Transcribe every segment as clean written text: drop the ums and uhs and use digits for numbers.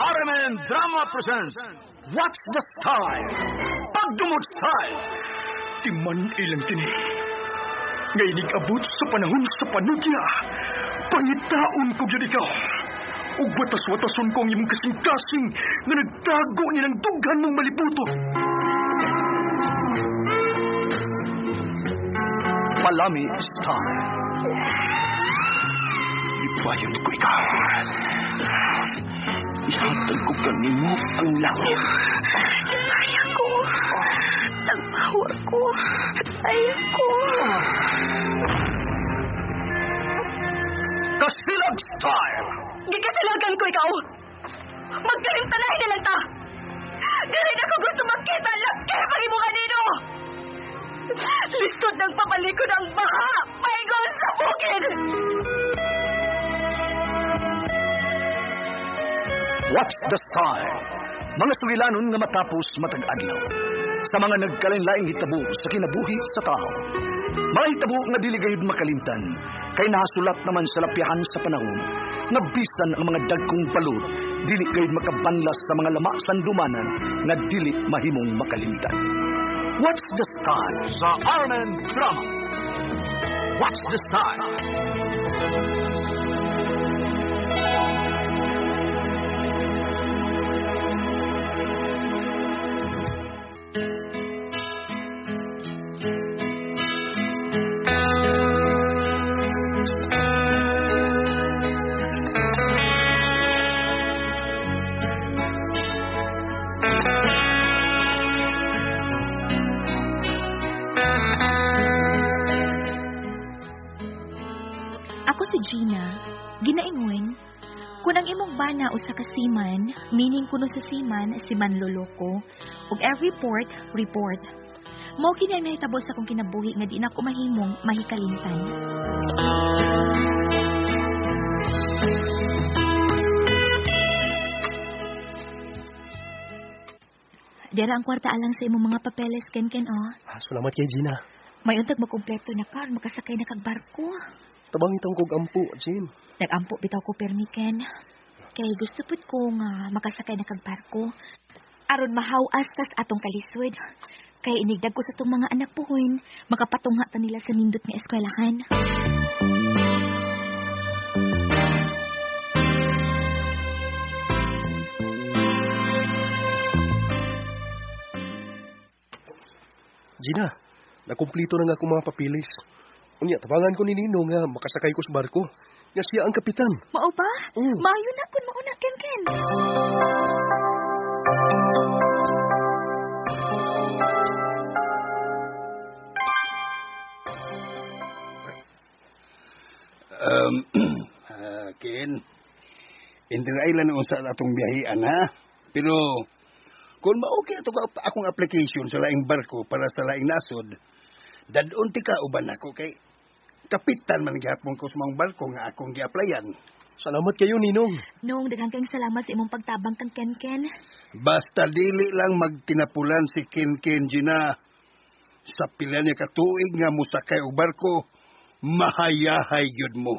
RMN Drama presents What's the Style? Pagdumot Style! Timan ilang kini. Ngayon abot sa panahon sa panudya. Pangitaon ko gyud ikaw. Ug watas-watason ko ang imong kasing-kasing nga nagtago ni ng dughan mong malibuto. Palami Style. Ipayon ko ikaw. Ihatag ko kanimo ang langit. Ayaw ko. Tagpawa ko. Ayaw ko. Kasilag Style! Gikasilagan ko ikaw. Magkalimtanahin na lang ta. Dili na ko gusto makita laki pag imo kanino. Lisod ng papalikod ang baha. Paingon sa bukid. What's the Style? Mga sugilanon nga matapos matag adlaw. Sa mga nagkalain-laing hitabo sa kinabuhi sa tao. Mga hitabo nga dili gayud makalimtan, kay nahasulat naman sa lapyahan sa panahon, nga bisan ang mga dagkong balod, dili gayud makabanlas sa mga lama sandumanan nga dili mahimong makalimtan. What's the Style? Sa RMN Drama. What's the Style? Ako si Gina, ginaingon, kung ang imong bana usa ka seaman, meaning kuno sa seaman, si manloloko, ug every port, report. Mao kini ang nahitabo sa akong kinabuhi nga di na ko mahimong mahikalimtan. Dira ang kwarta alang sa imong mga papeles, Ken-Ken, oh. Salamat kay Gina. May untag makumpleto na ka, makasakay na kag barko. Tabang itong kog ampo, Jean. Nag-ampo bitaw ko permi, Ken. Kay gusto pud ko nga makasakay na kag barko. Aron mahaw-as tas atong kalisod. Kay inigdag ko sa tong mga anak puhon, makapatungha ta nila sa nindot nga eskwelahan. Gina, nakumplito na nga akong mga papilis. Unya, tabangan ko ni Nino nga makasakay ko sa barko. Nga siya ang kapitan. Mao ba? Mm. Maayo na kun mauna, Ken Ken. Ken, Inter Island ang sa atong biyahian, ha? Pero, kung ma-okay ato akong application sa laing barko para sa laing nasod, dadon ti ka uban ako kay kapitan man gihapon ko sa mga barko nga akong gi-applyan. Salamat kayo, Ninong. Nung daghan kayong salamat sa imong pagtabang kang Ken Ken. Basta dili lang magtinapulan si Ken Ken, Gina. Sa pila niya katuig nga mosakay og barko, mahayahay gyud mo.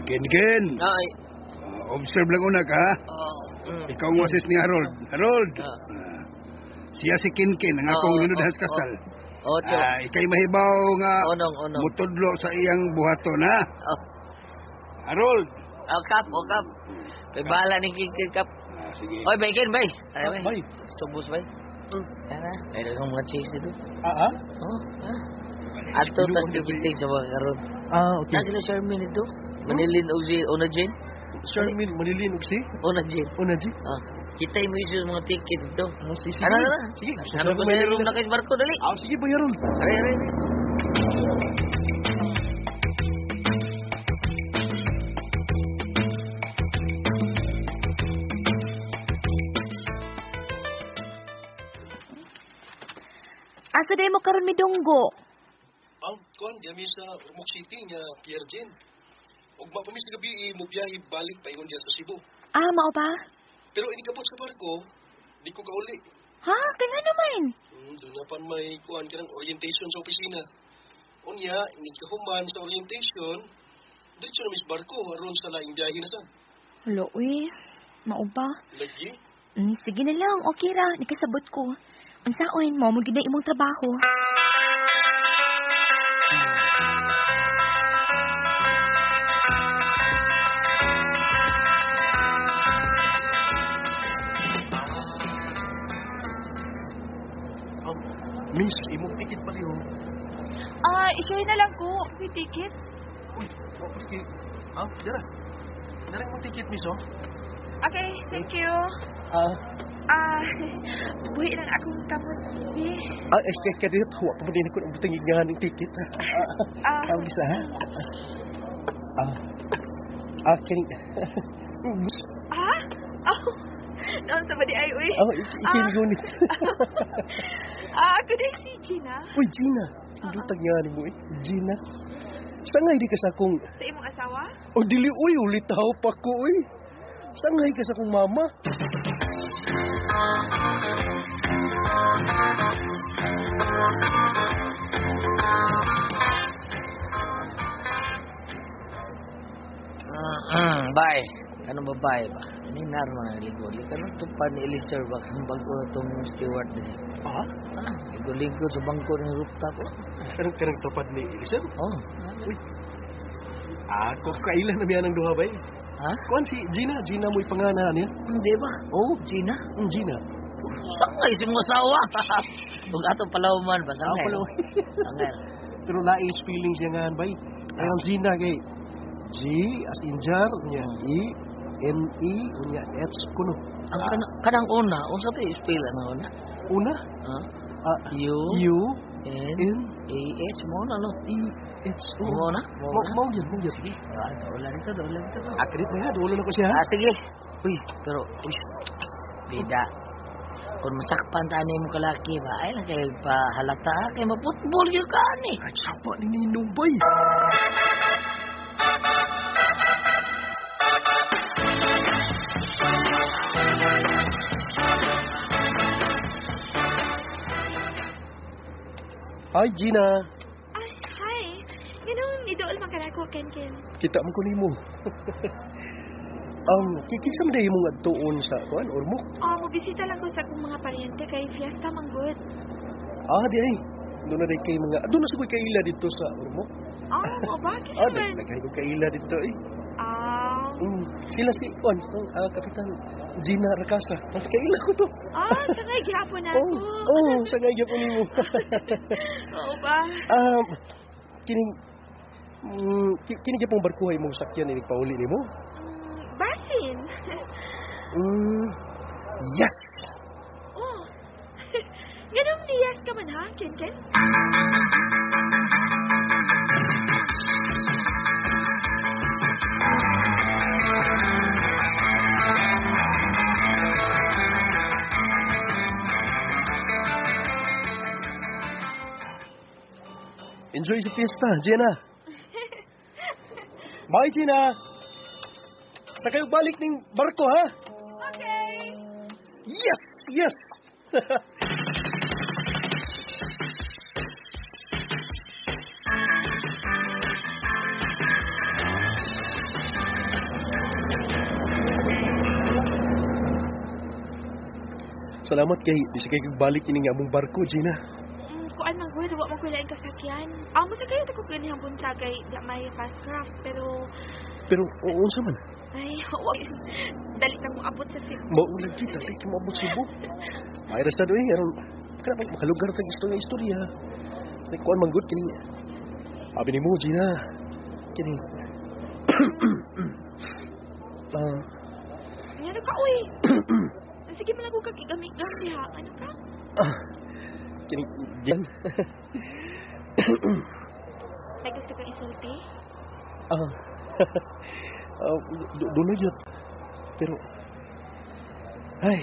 Ken Ken, Ay. Observe lang una ka, ha? Ikaw ang assist ni Harold. Harold! Siya si Ken Ken, ang akong linudhas kasal. Ocho. Ikay mahibaw nga Onong, onong. mutudlo sa iyang buhaton, ha? Harold! Oh, Kap, oh, Kap. Kay bahala ni Ken Ken, Kap. Sige. Oy, bay, Ken, bay. Ay, bay. Bay. Subos, bay. Ana, ay daghang mga chicks dito. Ah? Oh, ah. Ato tas tikiting sa mga karon. Ah, okay. Na sila Shermin dito. Manilin og si Ona Jane. Shermin, Manilin, ug si? Ona Jane. Ona Jane? Ah, kita mo yung mga ticket dito. Ah, sige. Ano, ano? Sige. Ano ko sa room na kay barko, dali. Ah, sige, bayaron. Aray, aray. Asa day mo karon midunggo? Ang kuan diami sa Ormoc City nga Pierre Jean. Ug ma pa mi sa gabi mobiyahe balik paingon diya sa Cebu. Ah, mao ba? Pero inikabot sa barko, di ko kauli. Ha? Kaya naman. Doon na pan may kuan ka ng orientation sa opisina. Unya, inikahuman sa orientation, diretso na mis barko aron sa laing biyahe na sad. Hala, uy. Mao ba? Lagi? Sige na lang, okay ra. Nikasabot ko. Unsaon mo, mo gid na imong trabaho. Miss, imong ticket pala yun. Ah, i-share na lang ko. May ticket. Uy, oh, ticket. Ah, dara. Dara imong ticket, miss, oh. Okay, thank you. Ah, Ah, buhi lang akong kamot, bi. ah, eh, kaya dito, wa pa din ako ang butang ignahan ng ticket. Ah, Ah, bisa, ha? Ah, ah, kini. ah? Oh, noon sa ba di ay, uy. Oh, ikini gunit. Ah, ako din si Gina. Uy, Gina. Dutag nga ni mo, eh. Gina. Sangay di ka sa akong... Sa imong asawa? O, dili, uy, ulitaw pa ko, uy. Sangay ka sa akong mama. Bye. Kanong babae ba? Ni Narma na ligo. Kanong tupad ni Eliezer ba? Kanong bago na itong steward din. Ah? Ah, ligo-ligo sa bangko ng rooftop. Oh. Kanong tupad ni Eliezer? Oh. Uy. Ako, kailan na miya ng duha ba eh? Ha? Kuan si Gina. Gina mo'y pangalan niya. Hindi ba? Oh, Gina? Gina. Sangay si mga asawa. Kung ato palaw man ba? Sangay. Ah, palaw. Sangay. Pero laing feelings niya nga bay. Ang Gina kay G as in jar, niya E, N E, niya H kuno. Ang kanang una, unsa to i-spell ang una? Una? Ha? Ah, U U N N A H mo na no. E H O. Mo na? Mo Mo na? mo yun, mo yun. Sige. Ah, wala dito, wala dito. Akrit na nga, dulo na ko siya. Ah, sige. Uy, pero uy, bida. Kung masakpan ta ni mo kalaki ba, ay lang kay pahalata kay maputbol gyud ka ani. Ay, sapa ni Ninong bay. Hi, Gina. Ay, hi. Ganun, idool man ka ko, Ken Ken. Kita mo ko nimo. Kinsa man day imong adtuon sa kuan Ormoc? Oh, mobisita lang ko sa akong mga paryente kay fiesta manggod. Ah, di ay. Doon na day kay mga doon na sa ko'y kaila dito sa Ormoc. Ah, mo ba? Kinsa Ah, man? daghan ko kaila dito eh. Ah, Sila si kuan tong Kapitan Gina Rakasa. Kaila ko to. ah, sangay gihapon na Oh, ako. oh, sangay gyapon nimo. Oo ba? Kining kini gyapong barkuhay imong sakyan inig pauli nimo? Basin. Yes. Oh. Ganun ni yes ka man ha, Ken Ken? Enjoy sa fiesta, Gina. Bye, Gina. Sa kayo balik ning barko, ha? Okay. Yes! Yes! Salamat kay di sa kayo balik kining among barko, Gina. Kuan man gud, wa man ko laing kasakyan. Ah, mo sa kayo ta ko ganihang buntag kay di may fast craft pero Pero unsa man? ay wa dali ta mo abot sa Cebu. Maulag kita, dali ka moabot sa Cebu. May ra sad oy, aron kana ba makalugar tag istorya istorya. Like kuan man gud kining abi nimo Gina. Kini Ano ka uy? Sige man ako kagigamig-gam diha. Ano ka? Kini Jan. May gusto kang isulti? Doon na yun. Pero, ay,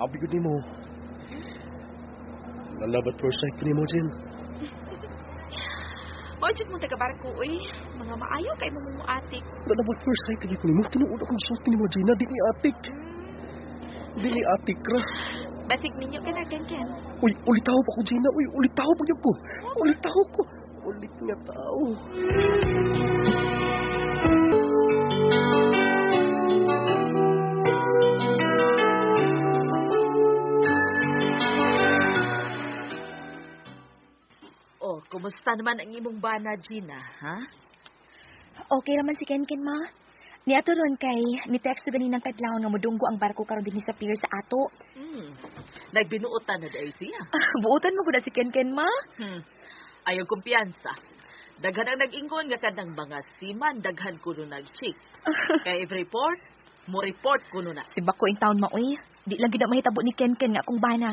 abi ko nimo. Na-love at first sight ko nimo, Jen. O Tinuod jud mong taga-barko, uy. Mga maayo kay mo mo atik. Love at first sight kay ko nimo. Tinuod akong sulti nimo, Gina. Di ni atik. Di ni atik ra. Basig ninyo ka na, Ken Ken. Uy, ulitaw pa ko, Gina. Uy, ulitaw pa ko. Ulitaw ko. Ulit nga tao. Oh, kumusta naman ang imong bana, Gina, ha? Okay raman si Ken Ken, ma. Niato ron kay ni texto ganinang kadlawon nga modunggo ang barko karon dinhi sa pier sa ato. Nagbinuotan na dahil siya. Buotan mo gud si Ken Ken, ma. Ayaw kumpiyansa. Daghan ang nag-ingon nga kanang mga seaman, daghan kuno nag-chick. Kay if report, mo report kuno na. Si Bako in town ma uy. Di lang gid na mahitabo ni Ken Ken nga akong bana.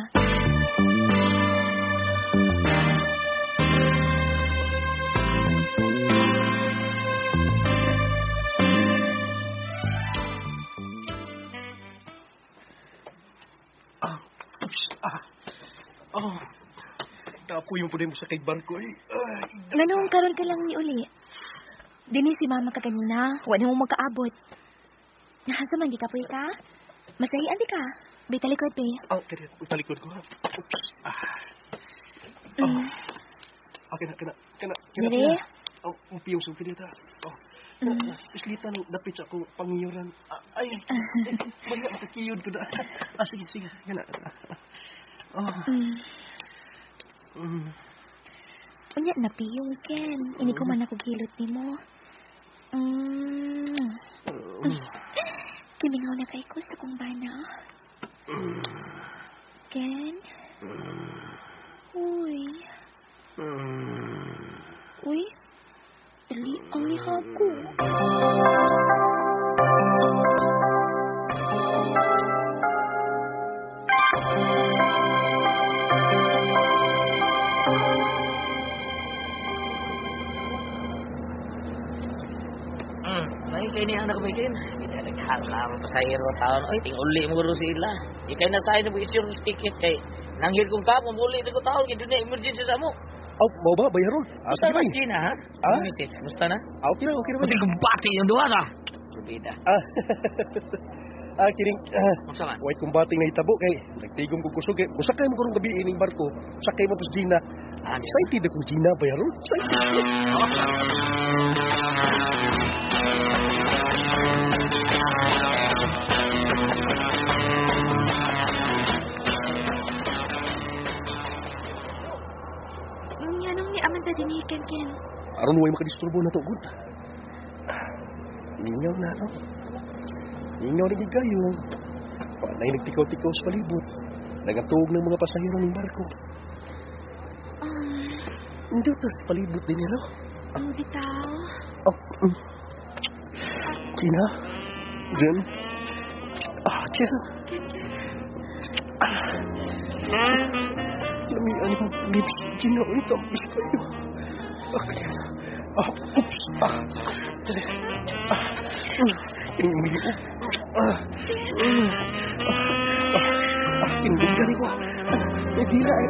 Oh. Kapoy mo po mo sa kay barko eh. Ay, Nganong karon ka lang ni uli. Dini si mama ka kanina, wa na mo magkaabot. Nasa man di ka puy ka? Masahian di ka. Bay talikod be. Oh, kaya talikod ko ha. Oops. Ah. Oh. Ah, kina, kina, kina, kina. Dire? Oh, ang piyong sa kina. Oh. Islita ng dapit sa akong pangiyuran. Ah, ay, ay, makakiyod ko na. Ah, sige, sige. Kina. Oh. Unya na piyong Ken. Ini ko man ako gilot nimo. Kimingaw na kay ko sa kong bana. Ken? Uy. Uy. Dali ang ko. May kay ni anak ko Ken. Kita naghalam pasahero taon. Oy, tinguli mo guro sila. Ikay na tayo sa insurance ticket kay nanghil kong kapo muli ko taon kay dunay emergency sa mo. Oh, mau ba bay Harold? Ah, Musta sige ba bay. Gina ha? Ah? Misis, musta na? Ah, okay na, okay na. Buti kumbati yung duha ka. Rubida. Ah. Ah, kining Musta man? way kumbating na hitabo kay nagtigom ko kusog kay musakay mo karong gabi ining barko. Sakay mo to Gina. Ah, Excited ako Gina bay Harold. Excited. Nganong ni Amanda din ni Ken Ken? Aron way makadisturbo na to gud. Mingaw na no. Mingaw na gid kayo. Walay nagtikaw-tikaw sa palibot. Nagatuog ng mga pasahero ng barko. Hindi ta sa palibot din niya, no? Ang bitaw. Oh, Gina? Jen? Ah, Jen. Ken Ken. Lamian yung lips. Gina, uy, tamis kayo. Ah, kaya. Ah, oops. Ah, dali. Ah, Kinumili. Ah, ah, ah, kinugari ko. Ah, may dila eh.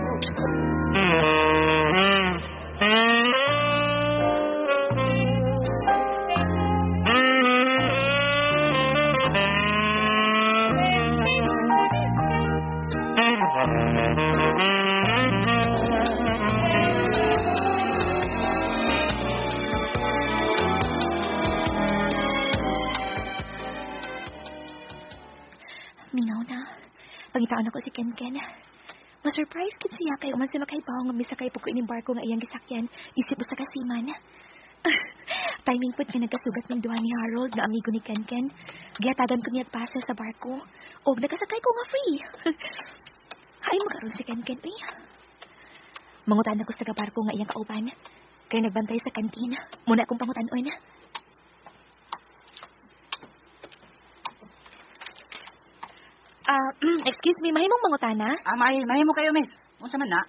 Mingaw na. Pangitaon ako si Ken Ken. Ma-surprise kit siya kay uman siya makaibaw nga misakay po ko ining barko nga iyang gisakyan. Isip usa ka seaman. Timing pud nga nagkasugat ng duha ni Harold na amigo ni Ken Ken. Gihatagan ko niya pasa sa barko. Og nakasakay ko nga free. Hay makaroon si Ken Ken eh. Mangutan ako sa barko nga iyang kauban. Kay nagbantay sa kantina. Muna akong pangutan-on. Ah, excuse me, mahimong mangutana? Ah, mahimo kayo, miss. Unsa man na?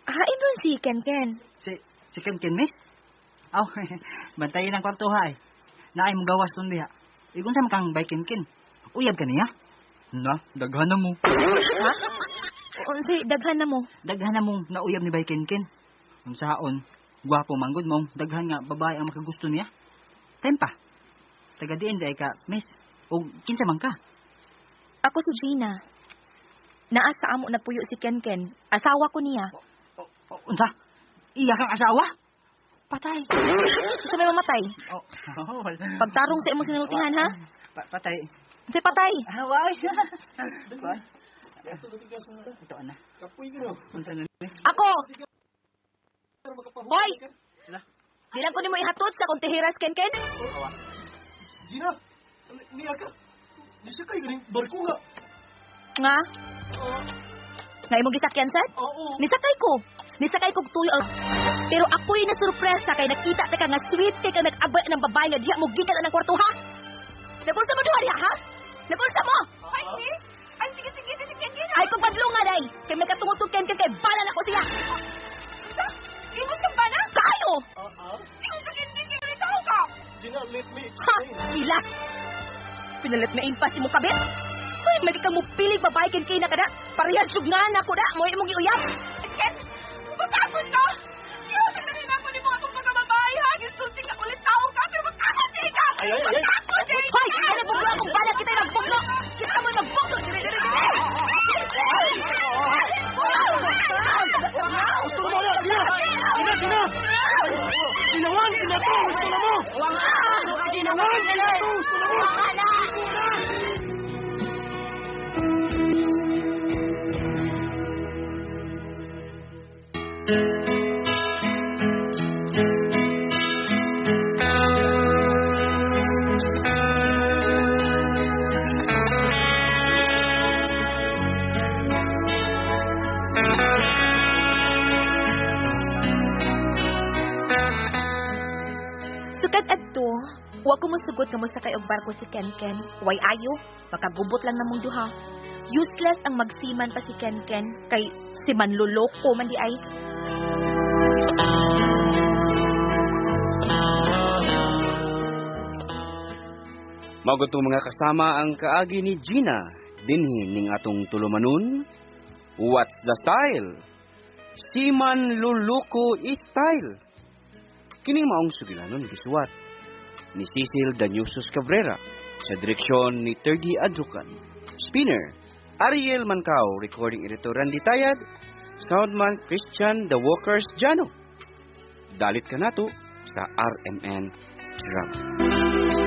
Hain ron si Ken Ken. Si Ken Ken, miss? Aw, bantayin ang kwarto ha eh. Naay mo gawas nun diha. Igon sa makang bay Ken Ken. Uyab ka niya? Na, daghan na mo. Ha? Unsay daghan na mo? Daghan na mong nauyab ni bay Ken Ken. Unsaon, Gwapo manggod mong daghan nga babae ang makagusto niya. Time pa. Taga diin day ka, miss. O kinsa man ka? Ako si Gina. Naa sa amo nagpuyo si Kenken. Asawa ko niya. O, unsa? Iya kang asawa? Patay. Sa may mamatay. Oh, oh, wala. Pagtarong sa imong sinultihan, ha? Patay. Unsay patay? Ah, why? Why? Ito ana. Kapoy ka no. Unsa na ni? Ako! Hoy! Di lang ko nimo ihatod sa kong tihiras, Kenken. Gina, niya ka. Di siya kayo ganing barko nga. Nga? Nga imong gisakyan, sad? Oo. Nisakay ko. Nisakay kog tuyo. Pero ako'y nasurpresa kay nakita ta ka nga sweet kay ka nag-abay ng babae nga diha mo gikan ang kwarto, ha? Nagunsa mo duha diha, ha? Nagunsa mo? Ay, miss! Ay, sige, sige, sige, Ken Ken. Ay kog badlungan ay. Kay may katungod kog Kenken kay bala na ko siya. Unsa? Imo siyang bana? Kayo! Imo ka Ken Ken, kay tao ka! Gina, let me Ha! explain. Ilas! Pinalit na impas mo kabit? Uy, may ka mo pilig babae ken kina kada. Parehas jud nga na ko da, mo imong giuyab. Ken, magkakon ka! Iyo, sila ako ni mga akong pagkababae, ha? Gisulti ka ulit tao ka, pero magkakon dili ka! Ay, ay, ay. Magkakon dili ka! Hoy, ano buglo akong bala kita nagbuglo. Kita mo magbuglo. Dire dire dire. Gusto na mo na, Gina! Gina, Gina! Ginawan, sila to! Gusto na mo! Ginawan, sila to! Gusto na mo! Sukad adto, wa ko mosugot nga mosakay og barko si Kenken. Way ayo, makagubot lang namong duha. Useless ang magsiman pa si Kenken kay si manloloko man di ay. Magutong mga kasama ang kaagi ni Gina, dinhi ning atong tulumanon. What's the style? Siman Luluko style. Kining maong sugilanon gisuwat ni Cecil Danyusos Cabrera sa direksyon ni Terdy Adrucan. Spinner, Ariel Mancao, recording editor Randy Tayad, soundman Christian The Walkers Jano. Dalit ka nato sa RMN Drama.